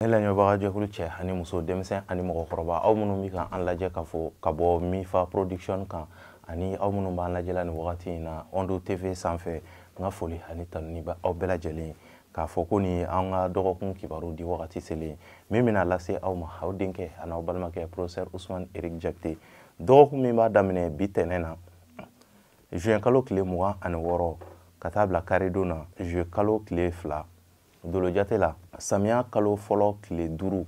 Ne lamɛnbagajɛkulu cɛ ani muso, denmisɛn ani mɔgɔkɔrɔba, aw minnu bɛ ka an lajɛ ka fɔ ka bɔ Mifa Production kan, ani aw minnu b'an lajɛla nin wagati in na Ondo TV sanfɛ, n ka foli ani tanuni bɛ aw bɛɛ lajɛlen ye, k'a fɔ ko nin ye an ka dɔgɔkun kibaru di wagati selen min bɛna lase aw ma, aw denkɛ ani aw balimakɛ, professeur Ousmane Eric Diakité. Dɔgɔkun min b'a daminɛ bi tɛnɛn na, juin kalo tile 26, ka taa bila karidon na, juillet kalo tile 2. Dolo jate la, samiya kalo fɔlɔ tile 5,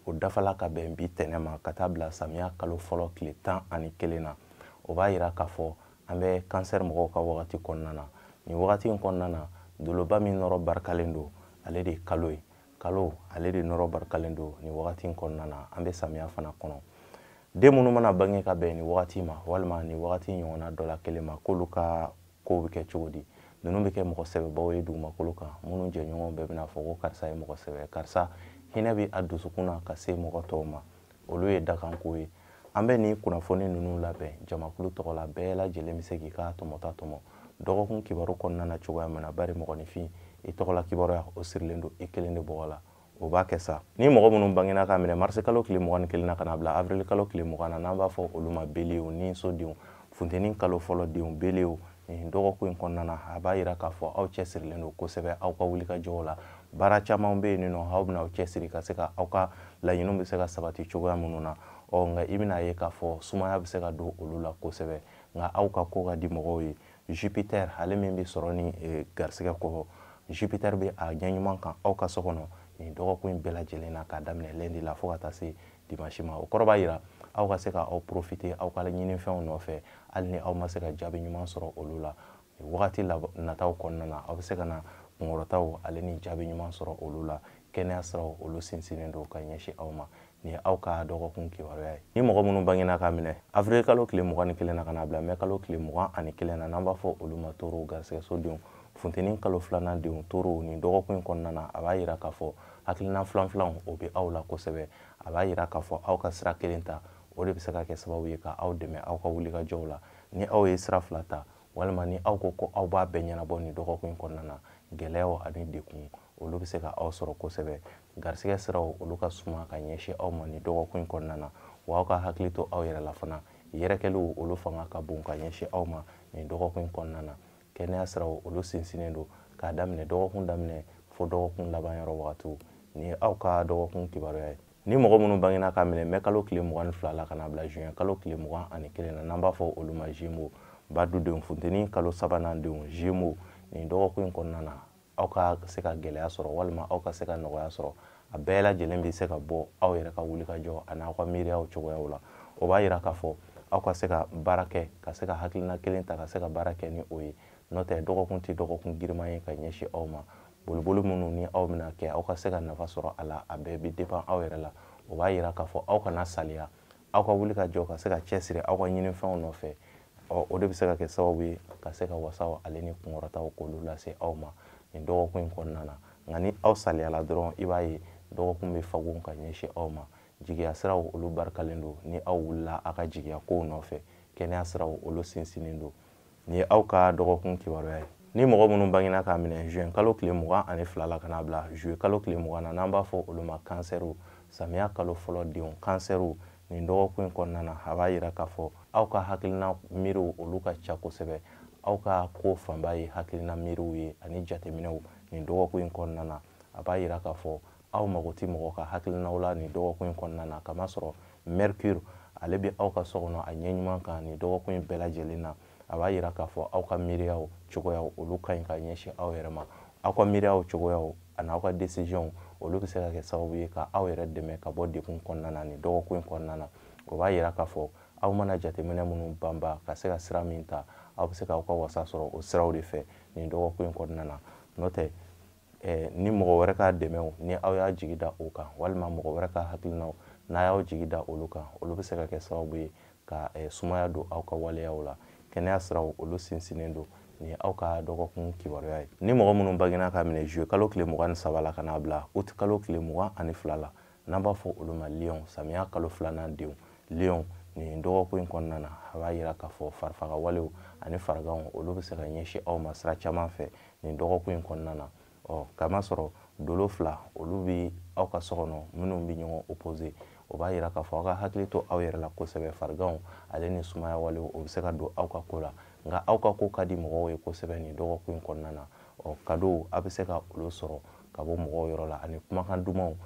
o dafala ka bɛn bi tɛnɛ ma, ka taa bila samiya kalo fɔlɔ tile 11 na. O b'a yira k'a fɔ an bɛ kansɛri mɔgɔw ka wagati kɔnɔna na. Nin wagati in kɔnɔna na, doloba min nɔrɔ barikalen don, ale de ye kalo ye. Kalo, ale de nɔrɔ barikalen don nin wagati in kɔnɔna na. An bɛ samiya fana kɔnɔ. Den minnu mana bange ka bɛn nin wagati ma, walima nin wagati ɲɔgɔnna dɔ la kelen ma, k'olu ka kow bɛ kɛ cogo di? Ninnu bɛ kɛ mɔgɔ sɛbɛbaw ye dugumakolo kan, minnu jɛɲɔgɔnw bɛɛ bɛna fɔ ko karisa ye mɔgɔ sɛbɛ, karisa hinɛ bɛ a dusukun na ka se mɔgɔ tɔw ma. Olu ye dakanko ye. An bɛ nin kunnafoni ninnu labɛn jamakulu tɔgɔ la. Bɛɛ lajɛlen bɛ se k'i ka tɔmɔta tɔmɔ dɔgɔkun kibaru kɔnɔna na cogoya min na, bari mɔgɔninfin, i tɔgɔla kibaruya, o sirilen don i kelen de bɔgɔ la. O b'a kɛ sa. Ni mɔgɔ minnu bangena ka minɛ marisi kalo tile 21 na ka na bila avril kalo tile 20 na, n'an b'a fɔ olu ma beliw ni sodenw, funteni kalo fɔlɔ denw, beliw, nin dɔgɔkun in kɔnɔna na, a b'a yira k'a fɔ aw cɛsirilen don kosɛbɛ aw ka wulikajɔw la. Baara caman bɛ yen nɔ, aw bɛna aw cɛsiri ka se ka aw ka laɲiniw bɛ se ka sabati cogoya minnu na. Ɔ nka i bɛna ye k'a fɔ sumaya bɛ se ka don olu la kosɛbɛ, nka aw ka ko ka di mɔgɔw ye. Jupiter, ale min bɛ sɔrɔ ni garisɛgɛ kɔrɔ, Jupiter bɛ a ɲɛ ɲuman kan aw ka so kɔnɔ nin dɔgɔkun in bɛɛ lajɛlen na, k'a daminɛ lundi la fo ka taa se dimanche ma. O kɔrɔ b'a yira aw ka se ka aw profiter aw ka ɲinifɛnw nɔfɛ, hali ni aw ma se ka jaabi ɲuman sɔrɔ olu la. Wagati nataw kɔnɔna na, aw bɛ se ka na kunkɔrɔtaw ale ni jaabi ɲuman sɔrɔ olu la. Kɛnɛya siraw, olu sinsinnen don ka ɲɛsin aw ma. Nin ye aw ka dɔgɔkun kibaruya ye. Ni mɔgɔ minnu bangena ka minɛ avril kalo tile 21 na ka na bila mɛ kalo tile 21 na, n'an b'a fɔ olu ma toro, garisɛgɛso denw, funteni kalo filanan denw, toro, nin dɔgɔkun in kɔnɔna na, a b'a yira k'a fɔ hakilina filan filanw, o bɛ aw la kosɛbɛ. A b'a yira k'a fɔ aw ka sira kelen ta, o de bɛ se ka kɛ sababu ye ka aw dɛmɛ aw ka wulikajɔw la. Ni aw ye sira fila ta, walima ni aw ko ko aw b'a bɛɛ ɲɛnabɔ nin dɔgɔkun in kɔnɔna na, gɛlɛyaw ani dekun, olu bɛ se ka aw sɔrɔ kosɛbɛ. Garisɛgɛ siraw, olu ka suma ka ɲɛsin aw ma nin dɔgɔkun in kɔnɔna na. Wa aw ka hakili to aw yɛrɛ la fana. Yɛrɛkɛliw, olu fanga ka bon ka ɲɛsin aw ma nin dɔgɔkun in kɔnɔna na. Kɛnɛya siraw, olu sinsinnen don k'a daminɛ dɔgɔkun daminɛ fo dɔgɔkun laban yɔrɔ wagatiw. Nin ye aw ka dɔgɔkun kibaruya ye. Ni mɔgɔ minnu bangena ka minɛ mɛ kalo tile 22 la ka na bila juin kalo tile 21 na, n'an b'a fɔ olu ma Gémeaux, badudenw, funteni kalo sabanan denw, Gémeaux, nin dɔgɔkun in kɔnɔna na, aw ka se ka gɛlɛya sɔrɔ walima aw ka se ka nɔgɔya sɔrɔ, a bɛɛ lajɛlen bɛ se ka bɔ aw yɛrɛ ka wulikajɔ ani aw ka miiriyaw cogoyaw la. O b'a yira k'a fɔ aw ka se ka baara kɛ, ka se ka hakilina kelen ta, ka se ka baara kɛ ni o ye. N'o tɛ, dɔgɔkun tɛ dɔgɔkun giriman ye ka ɲɛsin aw ma. Boliboli minnu ni aw bɛna kɛ, aw ka se ka nafa sɔrɔ a la, a bɛɛ bɛ dépend aw yɛrɛ la. O b'a yira k'a fɔ aw kana saliya, aw ka wuli ka jɔ, ka se ka cɛsiri aw ka ɲinifɛnw nɔfɛ. Ɔ o de bɛ se ka kɛ sababu ye ka se ka wasaw ale ni kunkɔrɔtaw k'olu lase aw ma nin dɔgɔkun in kɔnɔna na. Nka ni aw saliyala dɔrɔn, i b'a ye dɔgɔkun bɛ fagon ka ɲɛsin aw ma. Jigiya siraw, olu barikalen don ni aw wulila aw ka jigiya kow nɔfɛ. Kɛnɛya siraw, olu sinsinnen don. Nin ye aw ka dɔgɔkun kibaruya ye. Ni mɔgɔ minnu bangena k'a minɛ juin kalo tile 22 la ka n'a bila juillet kalo tile 20 na, n'an b'a fɔ olu ma kansɛriw, samiya kalo fɔlɔ denw, kansɛriw, nin dɔgɔkun in kɔnɔna na, a b'a yira k'a fɔ aw ka hakilina miiriw, olu ka ca kosɛbɛ. Aw ka ko fanba ye hakilina miiriw ye ani jateminɛw nin dɔgɔkun in kɔnɔna na. A b'a yira k'a fɔ aw mago tɛ mɔgɔ ka hakilinaw la nin dɔgɔkun in kɔnɔna na, kamasɔrɔ Mercure, ale bɛ aw ka so kɔnɔ a ɲɛ ɲuman kan nin dɔgɔkun in bɛɛ lajɛlen na. A b'a yira k'a fɔ aw ka miiriyaw cogoyaw, olu ka ɲi ka ɲɛsin aw yɛrɛ ma. Aw ka miiriyaw cogoyaw ani aw ka décision, olu bɛ se ka kɛ sababu ye ka aw yɛrɛ dɛmɛ ka bɔ degun kɔnɔna na nin dɔgɔkun in kɔnɔna na. O b'a yira k'a fɔ aw mana jateminɛ minnu banba ka se ka sira min ta, aw bɛ se k'aw ka wasa sɔrɔ o siraw de fɛ nin dɔgɔkun in kɔnɔna na. N'o tɛ, ni mɔgɔ wɛrɛ ka dɛmɛw, ni aw y'a jigi da o kan, walima mɔgɔ wɛrɛ ka hakilinaw, n'a y'aw jigi da olu kan, olu bɛ se ka kɛ sababu ye ka sumaya don aw ka waleyaw la. Kɛnɛya siraw, olu sinsinnen don. Nin ye aw ka dɔgɔkun kibaruya ye. Ni mɔgɔ minnu bangena ka minɛ juillet kalo tile 23 la ka n'a bila août kalo tile 22 la, n'an b'a fɔ olu ma lion, samiya kalo filanan denw, lion, nin dɔgɔkun in kɔnɔna na, a b'a yira k'a fɔ farifaga walew ani fariganw, olu bɛ se ka ɲɛsin aw ma sira caman fɛ nin dɔgɔkun in kɔnɔna na. Ɔ kamasɔrɔ dolo fila, olu bɛ aw ka so kɔnɔ minnu bɛ ɲɔgɔn opposé. O b'a yira k'a fɔ aw ka hakili to aw yɛrɛ la kosɛbɛ. Fariganw ale ni sumaya walew, o bɛ se ka don aw ka ko la, nka aw ka ko ka di mɔgɔw ye kosɛbɛ nin dɔgɔkun in kɔnɔna na. Cadeau a bɛ se ka olu sɔrɔ ka bɔ mɔgɔw yɔrɔ la ani kumakan dumanw.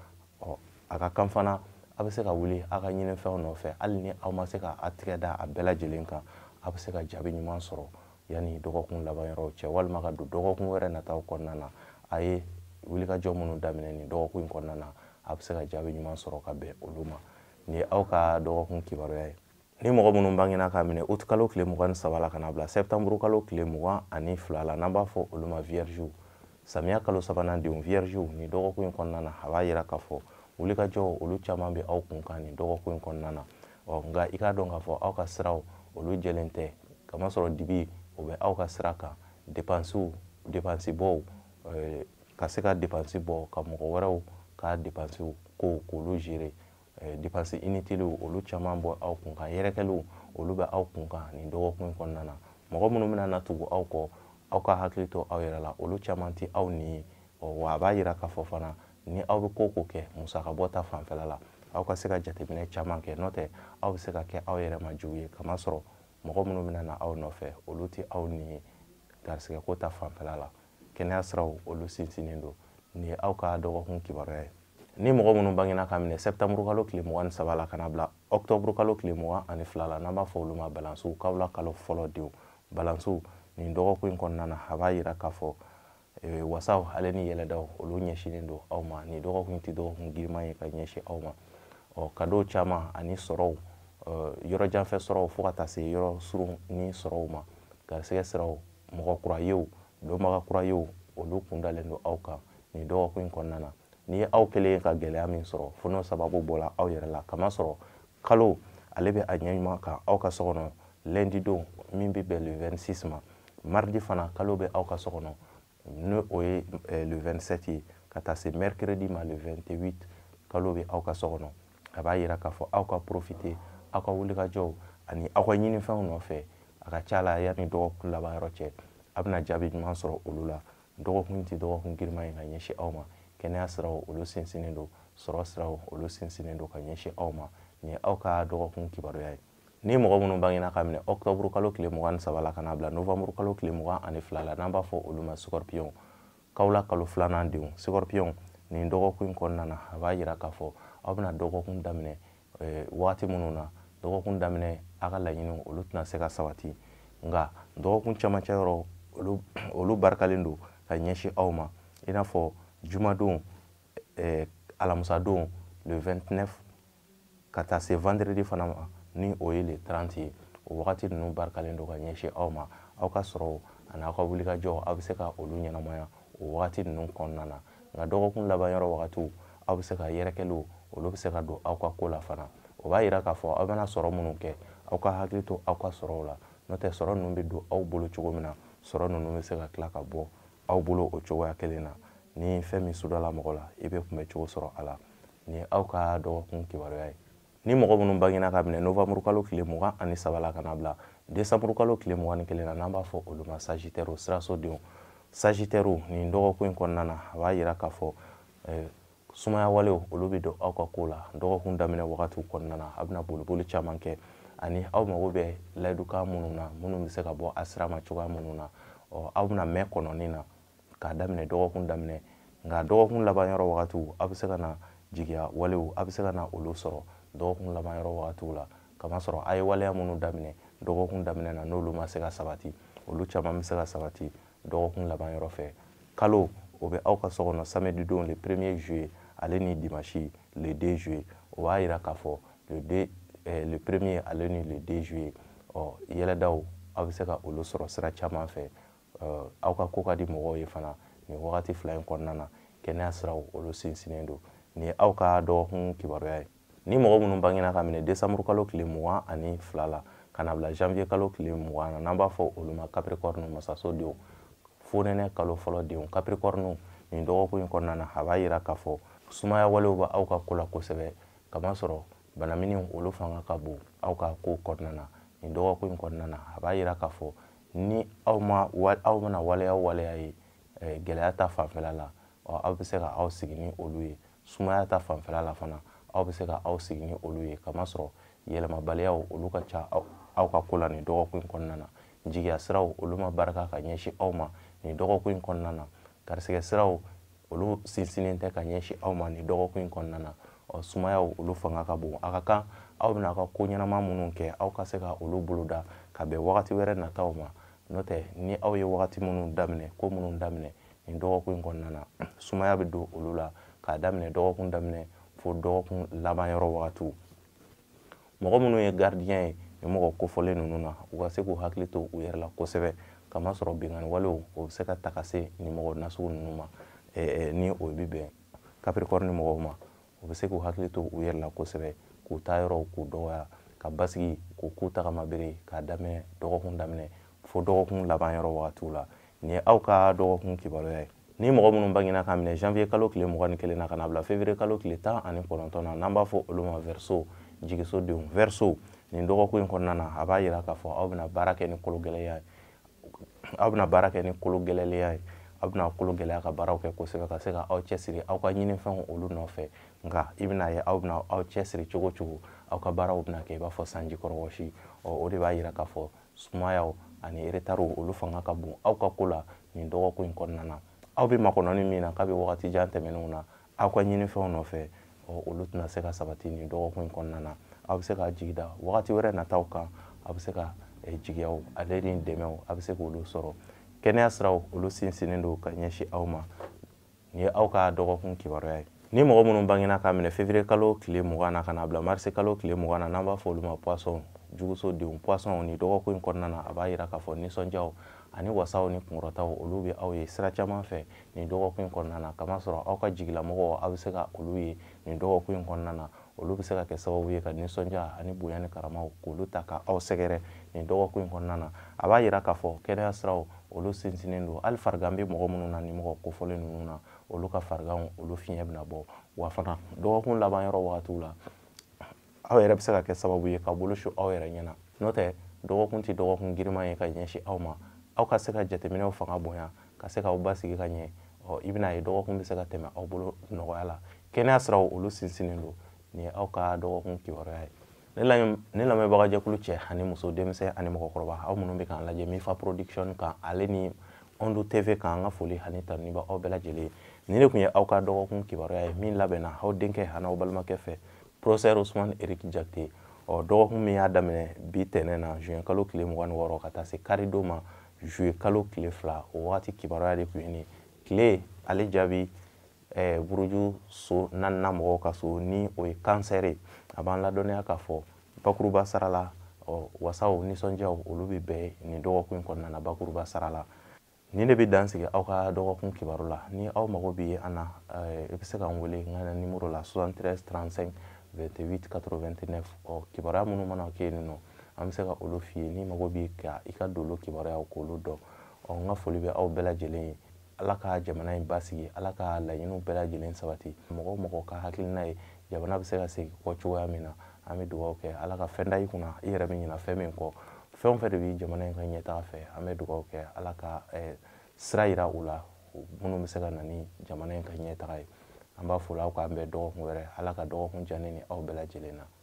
A ka kan fana a bɛ se ka wuli aw ka ɲinifɛnw nɔfɛ, hali ni aw ma se ka a tigɛ da a bɛɛ lajɛlen kan, a bɛ se ka jaabi ɲuman sɔrɔ yanni dɔgɔkun laban yɔrɔw cɛ, walima ka don dɔgɔkun wɛrɛ nataw kɔnɔna na. A ye wulikajɔ minnu daminɛ nin dɔgɔkun in kɔnɔna na, a bɛ se ka jaabi ɲuman sɔrɔ ka bɛn olu ma. Nin ye aw ka dɔgɔkun kibaruya ye. Ni mɔgɔ minnu bangena k'a minɛ août kalo tile 23 la ka na bila septembre kalo tile 22 la, n'an b'a fɔ olu ma vierge, samiya kalo sabanan denw vierge, nin dɔgɔkun in kɔnɔna na, a b'a yira k'a fɔ wulikajɔw olu caman bɛ aw kun kan nin dɔgɔkun in kɔnɔna na. Nka i k'a dɔn k'a fɔ aw ka siraw olu jɛlen tɛ, kamasɔrɔ dibi o bɛ aw ka sira kan. Dépenses, dépense bɔw, ka se ka dépense bɔ ka mɔgɔ wɛrɛw ka dépenses ko k'olu gérer, dépenses inutiles olu caman bɔ aw kun kan, yɛrɛkɛliw olu bɛ aw kun kan nin dɔgɔkun in kɔnɔna na. Mɔgɔ minnu bɛna na tugu aw kɔ, aw ka hakili to aw yɛrɛ la, olu caman tɛ aw nin ye. Wa a b'a yira k'a fɔ fana ni aw bɛ ko o ko kɛ musaka bɔ ta fanfɛla la, aw ka se ka jateminɛ caman kɛ, n'o tɛ aw bɛ se ka kɛ aw yɛrɛ ma jugu ye, kamasɔrɔ mɔgɔ minnu bɛna na aw nɔfɛ olu tɛ aw nin ye garisɛgɛ ko ta fanfɛla la. Kɛnɛya siraw olu sinsinnen don. Nin ye aw ka dɔgɔkun kibaruya ye. Ni mɔgɔ minnu bangena k'a minɛ septembre kalo tile 23 la ka na bila octobre kalo tile 22 la, n'an b'a fɔ olu ma balansiw, kawula kalo fɔlɔ denw balansiw, nin dɔgɔkun in kɔnɔna na, a b'a yira k'a fɔ wasaw ale ni yɛlɛdaw olu ɲɛsinnen don aw ma. Nin dɔgɔkun tɛ dɔgɔkun girinman ye ka ɲɛsin aw ma. Cadeau caman ani sɔrɔw, yɔrɔ janfɛ sɔrɔw fo ka taa se yɔrɔ surun ni sɔrɔw ma, garisɛgɛ siraw, mɔgɔ kura yew, dɔnbaga kura yew, olu kun dalen don aw kan nin dɔgɔkun in kɔnɔna na. N'i ye aw kelen ye ka gɛlɛya min sɔrɔ, fo n'o sababu bɔra aw yɛrɛ la, kamasɔrɔ kalo ale bɛ a ɲɛ ɲuman kan aw ka so kɔnɔ lundi don min bɛ bɛn le 26 ma. Mardi fana kalo bɛ aw ka so kɔnɔ, n'o o ye le 27 ye, ka taa se mercredi ma le 28, kalo bɛ aw ka so kɔnɔ. A b'a yira k'a fɔ aw ka profiter aw ka wulikajɔw ani aw ka ɲinifɛnw nɔfɛ. A ka ca la yanni dɔgɔkun laban yɔrɔ cɛ, a bɛna jaabi ɲuman sɔrɔ olu la. Dɔgɔkun tɛ dɔgɔkun girinman ye ka ɲɛsin aw ma. Kɛnɛya siraw olu sinsinnen don, sɔrɔ siraw olu sinsinnen don ka ɲɛsin aw ma. Nin ye aw ka dɔgɔkun kibaruya ye. Ni mɔgɔ minnu bangena k'a minɛ octobre kalo tile 23 la ka na bila novembre kalo tile 22 la, n'an b'a fɔ olu ma scorpion, kawula kalo filanan denw scorpion, nin dɔgɔkun in kɔnɔna na, a b'a yira k'a fɔ aw bɛna dɔgɔkun daminɛ waati minnu na, dɔgɔkun daminɛ aw ka laɲiniw olu tɛna se ka sabati, nka dɔgɔkun camancɛ yɔrɔ olu barikalen don ka ɲɛsin aw ma, i n'a fɔ jumadon, alamisadon le 29 ka taa se vendredi fana ma, ni o ye le 30 ye. O wagati ninnu barikalen don ka ɲɛsin aw ma. Aw ka sɔrɔw ani aw ka wulikajɔw, aw bɛ se ka olu ɲɛnamaya o wagati ninnu kɔnɔna na. Nka dɔgɔkun laban yɔrɔ wagatiw, aw bɛ se ka yɛrɛkɛliw olu bɛ se ka don aw ka ko la fana. O b'a yira k'a fɔ aw bɛna sɔrɔ minnu kɛ, aw ka hakili to aw ka sɔrɔw la, n'o tɛ sɔrɔ ninnu bɛ don aw bolo cogo min na, sɔrɔ ninnu bɛ se ka tila ka bɔ aw bolo o cogoya kelen na. Ni fɛn min sudala mɔgɔ la, i bɛ kunbɛ cogo sɔrɔ a la. Nin ye aw ka dɔgɔkun kibaruya ye. Ni mɔgɔ minnu bangena ka minɛ novembre kalo tile 23 la ka na bila décembre kalo tile 21 na, n'an b'a fɔ olu ma sagittaire, sirasodenw sagittaire, nin dɔgɔkun in kɔnɔna na, a b'a yira k'a fɔ sumaya walew olu bɛ don aw ka ko la. Dɔgɔkun daminɛ wagatiw kɔnɔna na, a bɛna boliboli caman kɛ, ani aw mago bɛ layidukan minnu na, minnu bɛ se ka bɔ a sira ma cogoya minnu na, aw bɛna mɛn kɔnɔni na k'a daminɛ dɔgɔkun daminɛ. Nka dɔgɔkun laban yɔrɔ wagatiw, aw bɛ se ka na jigiya walew, aw bɛ se ka na olu sɔrɔ dɔgɔkun laban yɔrɔ wagatiw la, kamasɔrɔ a ye waleya minnu daminɛ dɔgɔkun daminɛ na, n'olu ma se ka sabati, olu caman bɛ se ka sabati dɔgɔkun laban yɔrɔ fɛ. Kalo o bɛ aw ka so kɔnɔ samedi don le 1er juillet ale ni dimanche le 2 juillet. O b'a yira k'a fɔ le 1er ale ni le 2 juillet, yɛlɛdaw aw bɛ se ka olu sɔrɔ sira caman fɛ. Aw ka ko ka di mɔgɔw ye fana nin wagati fila in kɔnɔna na. Kɛnɛya siraw olu sinsinnen don. Nin ye aw ka dɔgɔkun kibaruya ye. Ni mɔgɔ minnu bangena ka minɛ décembre kalo tile 22 la ka na bila janvier kalo tile 20 na, n'an b'a fɔ olu ma capricorne, masaso denw, fonɛnɛ kalo fɔlɔ denw capricorne, nin dɔgɔkun in kɔnɔna na, a b'a yira k'a fɔ sumaya walew bɛ aw ka ko la kosɛbɛ, kamasɔrɔ banamini olu fanga ka bon aw ka ko kɔnɔna na. Nin dɔgɔkun in kɔnɔna na, a b'a yira k'a fɔ ni aw ma aw bɛna waleya o waleya ye gɛlɛya ta fanfɛla la, aw bɛ se ka aw sigi ni olu ye. Sumaya ta fanfɛla la fana, aw bɛ se ka aw sigi ni olu ye, kamasɔrɔ yɛlɛmabaliyaw olu ka ca aw ka ko la nin dɔgɔkun in kɔnɔna na. Jigiya siraw olu ma barika ka ɲɛsin aw ma nin dɔgɔkun in kɔnɔna na. Garisɛgɛ siraw olu sinsinnen tɛ ka ɲɛsin aw ma nin dɔgɔkun in kɔnɔna na. Ɔ, sumayaw olu fanga ka bon. A ka kan aw bɛna aw ka ko ɲɛnama minnu kɛ, aw ka se ka olu boloda ka bɛn wagati wɛrɛ nataw ma. N'o tɛ, ni aw ye wagati minnu daminɛ, ko minnu daminɛ nin dɔgɔkun in kɔnɔna na, sumaya bɛ don olu la k'a daminɛ dɔgɔkun daminɛ fo dɔgɔkun laban yɔrɔ wagatiw. Mɔgɔ minnu ye gardien ye nin mɔgɔ kofɔlen ninnu na, u ka se k'u hakili to u yɛrɛ la kosɛbɛ, kamasɔrɔ binkanni walew o bɛ se ka ta ka se nin mɔgɔ nasugu ninnu ma. Ni o bɛ bɛn Capricorne mɔgɔw ma, u bɛ se k'u hakili to u yɛrɛ la kosɛbɛ, k'u taa yɔrɔw k'u dɔgɔya, ka basigi k'u k'u tagama bere k'a daminɛ dɔgɔkun daminɛ fo dɔgɔkun laban yɔrɔ wagatiw la. Nin ye aw ka dɔgɔkun kibaruya ye. Ni mɔgɔ minnu bangena k'a minɛ janvier kalo tile 21 na ka na bila février kalo tile 19 na, n'an b'a fɔ olu ma Verseau, jigiso denw. Verseau, nin dɔgɔkun in kɔnɔna na, a b'a yira k'a fɔ aw bɛna baara kɛ ni kolo gɛlɛya ye. Aw bɛna baara kɛ ni kolo gɛlɛya ye. Aw bɛna kolo gɛlɛya ka baaraw kɛ kosɛbɛ, ka se ka aw cɛsiri aw ka ɲinifɛnw olu nɔfɛ. Nka i bɛna ye aw bɛna aw cɛsiri cogo cogo, aw ka baaraw bɛna kɛ i b'a fɔ sanji kɔrɔ wɔsi. Ɔ, o de b'a yira k'a fɔ sumayaw ani retards olu fanga ka bon aw ka ko la nin dɔgɔkun in kɔnɔna na. Aw bɛ makɔnɔni min na kabi wagati jan tɛmɛnenw na aw ka ɲinifɛnw nɔfɛ, ɔ, olu tɛna se ka sabati nin dɔgɔkun in kɔnɔna na. Aw bɛ se ka jigi da wagati wɛrɛ nataw kan, aw bɛ se ka jigiyaw ale ni dɛmɛw a bɛ se k'olu sɔrɔ. Kɛnɛya siraw olu sinsinnen don ka ɲɛsin aw ma. Nin ye aw ka dɔgɔkun kibaruya ye. Ni mɔgɔ minnu bangena k'a minɛ février kalo tile 20 na ka na bila mars kalo tile 20 na, n'an b'a fɔ olu ma poisson, juguso denw. Poisson, ni dɔgɔkun in kɔnɔna na, a b'a yira k'a fɔ nisɔndiyaw ani wasaw ni kunkɔrɔtaw olu bɛ aw ye sira caman fɛ nin dɔgɔkun in kɔnɔna na, kamasɔrɔ aw ka jigilamɔgɔw aw bɛ se ka olu ye nin dɔgɔkun in kɔnɔna na. Olu bɛ se ka kɛ sababu ye ka nisɔndiya ani bonya ni karamaw k'olu ta ka aw sɛgɛrɛ nin dɔgɔkun in kɔnɔna na. A b'a yira k'a fɔ kɛnɛya siraw olu sinsinnen don. Hali farigan bɛ mɔgɔ minnu na nin mɔgɔ kofɔlen ninnu na, olu ka fariganw olu fiɲɛ bɛna bɔ. Wa fana dɔgɔkun laban yɔrɔ wagatiw la, aw yɛrɛ bɛ se ka kɛ sababu ye ka bolo su aw yɛrɛ ɲɛna. N'o tɛ, dɔgɔkun tɛ dɔgɔkun girinman ye ka ɲɛsin aw ma. Aw ka se ka jateminɛw fanga bonya, ka se k'aw basigi ka ɲɛ. Ɔ, i bɛna ye dɔgɔkun bɛ se ka tɛmɛ aw bolo nɔgɔya la. Kɛnɛya siraw olu sinsinnen don. Nin ye aw ka dɔgɔkun kibaruya ye. Ne lamɛnbagajɛkulu cɛ ani muso, denmisɛn ani mɔgɔkɔrɔba, aw minnu bɛ k'an lajɛ Mifa Production kan ale ni Ondu TV kan, an ka foli ani tanuni bɛ aw bɛɛ lajɛlen. Nin de tun ye aw ka dɔgɔkun kibaruya ye min labɛnna aw denkɛ ani aw balimakɛ fɛ, professeur Ousmane Eric Diakité. Ɔ, dɔgɔkun min y'a daminɛ bi tɛnɛn na, juin kalo tile 26, ka taa se karidon ma, juillet kalo tile 2, o wagati kibaruya de tun ye nin. Tile ale jaabi buruju so naaninan mɔgɔw ka so, ni o ye cancer ye. A b'an ladɔnniya k'a fɔ bakuruba sara la, ɔ, wasaw nisɔndiyaw olu bɛ bɛn nin dɔgɔkun in kɔnɔna na bakuruba sara la. Nin de bɛ dan sigi aw ka dɔgɔkun kibaru la. Ni aw mago bɛ an na, i bɛ se k'an wele n ka numéro la 73 35 28 89. Ɔ, kibaruya minnu mana kɛ yen nɔ, an bɛ se ka olu f'i ye. N'i mago bɛ ka i ka dolo kibaruyaw k'olu dɔn. Ɔ, n ka foli bɛ aw bɛɛ lajɛlen ye. Ala ka jamana in basigi, Ala ka laɲiniw bɛɛ lajɛlen sabati. Mɔgɔ o mɔgɔ ka hakilina ye jamana bɛ se ka segin kɔ cogoya min na, an bɛ dugawu kɛ Ala ka fɛn da i kunna i yɛrɛ bɛ ɲina fɛn min kɔ. Fɛn o fɛn de bɛ jamana in ka ɲɛtaga fɛ, an bɛ dugawu kɛ Ala ka sira yira u la minnu bɛ se ka na ni jamana in ka ɲɛtaga ye. An b'a fɔ aw k'an bɛn dɔgɔkun wɛrɛ. Ala ka dɔgɔkun diya ne ni aw bɛɛ lajɛlen na.